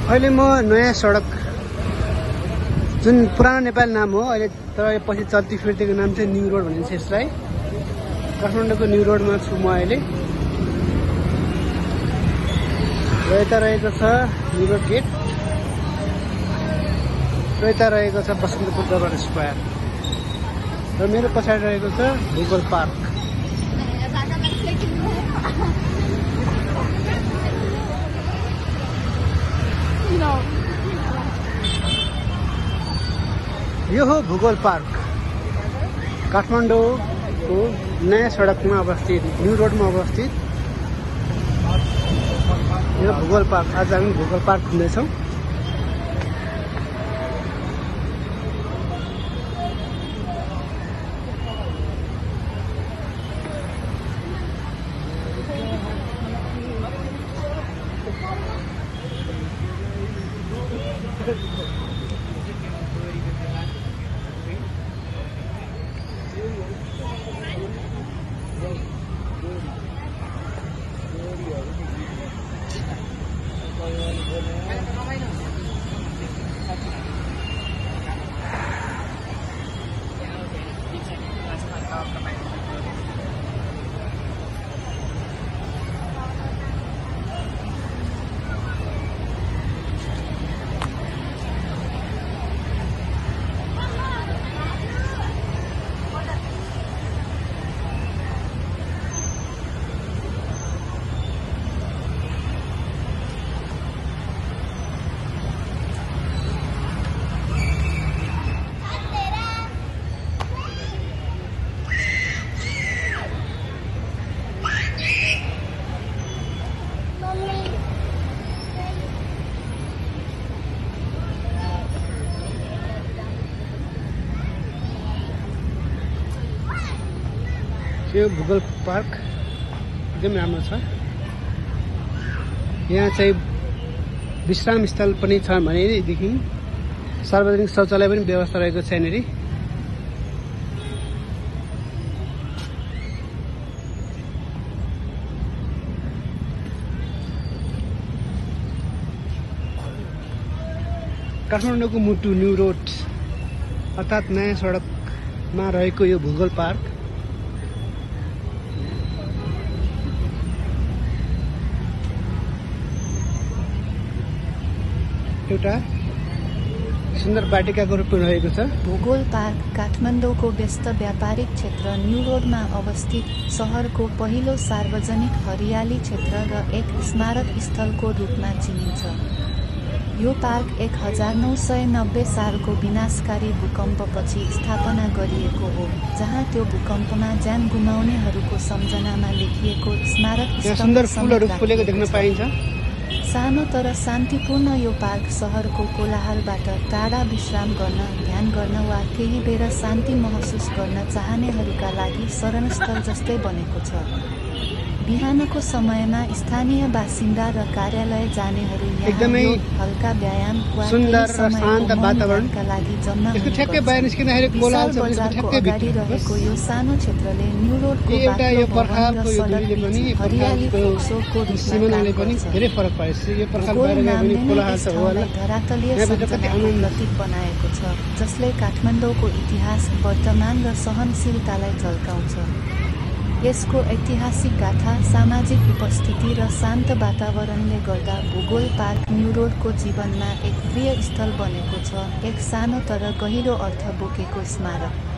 अहिले म नयाँ सडक जुन पुरानो नेपाल नाम हो अहिले तर पछि चल्ती फिर्तीको नाम चाहिँ न्यू रोड भनिन्छ यसलाई। काठमाडौँको न्यू रोडमा छु म अहिले। र यता रहेको छ न्यू रोड गेट र यता रहेको छ बसन्तपुर दरबार स्क्वायर र मेरो पछाडि रहेको छ भूगोल पार्क। यो हो भूगोल पार्क, काठमाडौँको नयाँ सडकमा अवस्थित न्यू रोडमा अवस्थित यो भूगोल पार्क। आज हामी भूगोल पार्क घुम्दैछौँ। यो भूगोल पार्क एकदम राम्रो छ। यहाँ चाहिँ विश्राम स्थल पनि छ भनेदेखि सार्वजनिक शौचालय पनि व्यवस्था रहेको छ यहाँनिर। काठमाडौँको मुटु न्यू रोड अर्थात् नयाँ सडकमा रहेको यो भूगोल पार्क एउटा सुन्दर बाटिकाको रूपमा रहेको छ। भूगोल पार्क काठमाडौँको व्यस्त व्यापारिक क्षेत्र न्यू रोडमा अवस्थित सहरको पहिलो सार्वजनिक हरियाली क्षेत्र र एक स्मारक स्थलको रूपमा चिनिन्छ। यो पार्क 1990 सालको विनाशकारी भूकम्पपछि स्थापना गरिएको हो, जहाँ त्यो भूकम्पमा ज्यान गुमाउनेहरूको सम्झनामा लेखिएको स्मारक सुन्दर फुलहरू फुलेको देख्न पाइन्छ। सानो तर शान्तिपूर्ण यो पार्क सहरको कोलाहलबाट टाढा विश्राम गर्न, ध्यान गर्न वा केही बेर शान्ति महसुस गर्न चाहनेहरूका लागि शरणस्थल जस्तै बनेको छ। बिहानको समयमा स्थानीय बासिन्दा र कार्यालय जानेहरू एकदमै हल्का व्यायाम वा सुन्दर र शान्त वातावरणका लागि जम्मा ठ्याक्कै बाहिर निस्किँदाखेरि कोलाहल छ बजारको अगाडि रहेको यो सानो क्षेत्रले न्यू रोडको यो पर्खालको यो दूरीले पनि हरियालीको शोकको सिमानाले पनि धेरै फरक पारेछ। यो पर्खाल बाहिर गए पनि कोलाहल छ होला। धरातलीय सञ्चालनको प्रतीक बनाएको छ, जसले काठमाडौँको इतिहास, वर्तमान र सहनशीलतालाई झल्काउँछ। यसको ऐतिहासिक गाथा, सामाजिक उपस्थिति र शान्त वातावरणले गर्दा भूगोल पार्क न्यू रोडको जीवनमा एक प्रिय स्थल बनेको छ, एक सानो तर गहिरो अर्थ बोकेको स्मारक।